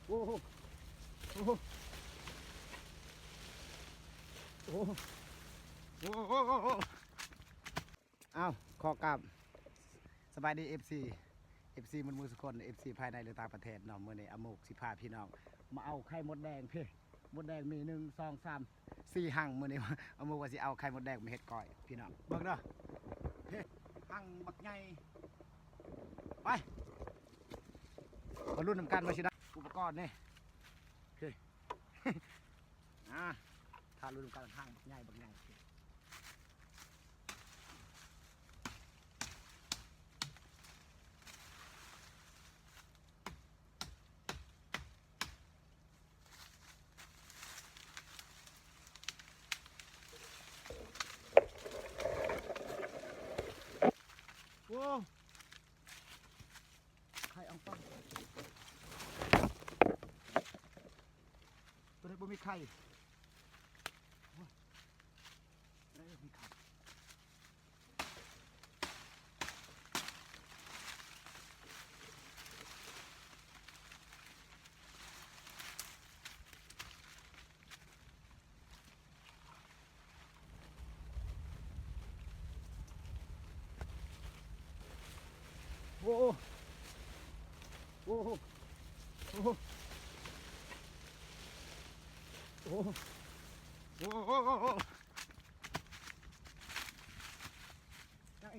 ໂອ້ໂຫ ໂອ້ໂຫ ໂອ້ໂຫ ໂອ້ໂຫ ອ້າວ ຂໍກາບສະບາຍດີ ເອັຟຊີ ເອັຟຊີໝົດໝູ່ສຸຄົນ ເອັຟຊີພາຍໃນ ຫຼື ຕ່າງປະເທດເນາະ. ມື້ນີ້ອາໂມກຊິພາພີ່ນ້ອງມາເອົາໄຂ່ມົດແດງເພ ມົດແດງມີ ໜຶ່ງ ສອງ ສາມ ສີ່ຮັງ. ມື້ນີ້ອາໂມກວ່າຊິເອົາໄຂ່ມົດແດງມາເຮັດກ້ອຍ ພີ່ນ້ອງເບິ່ງເດີ ເພ ຮັງບັກໃຫຍ່. ໄປ ມາລຸ້ນນຳກັນວ່າຊິໄດ້ອຸປະກອນນີ້ ເພ ອ່າ ຖ້າລຸ້ນນຳກັນ ຮັງບັກໃຫຍ່ ບັກໃຫຍ່. ໂອ້ ໄຂ່ອອງປອງ ຕົວນີ້ບໍ່ມີໄຂ່ ໂອ້ຍ ຕົວນີ້ບໍ່ມີໄຂ່. ໂອ້ ໂອ້ ໂອ້ ໂອ້ ໂອ້ ໄດ້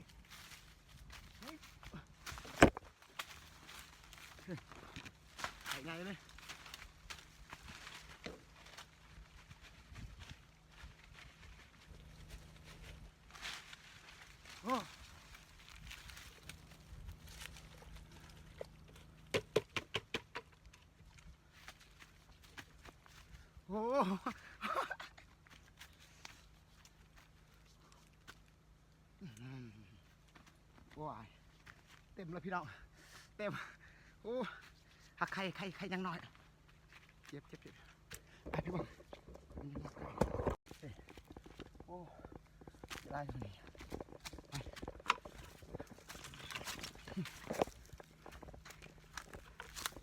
ໄປໄງເລີຍ ໂອ້ ໂອ້. ໂອ້ຍ ເຕັມແລ້ວພີ່ນ້ອງ ເຕັມ. ໂອ້ ຫາກໄຂ່ ໄຂ່ ໄຂ່ຍັງນ້ອຍ ເຈັບ ເຈັບ ເຈັບ. ໄປພີ່ນ້ອງ ໂອ້ ຫຼາຍເທົ່ານີ້.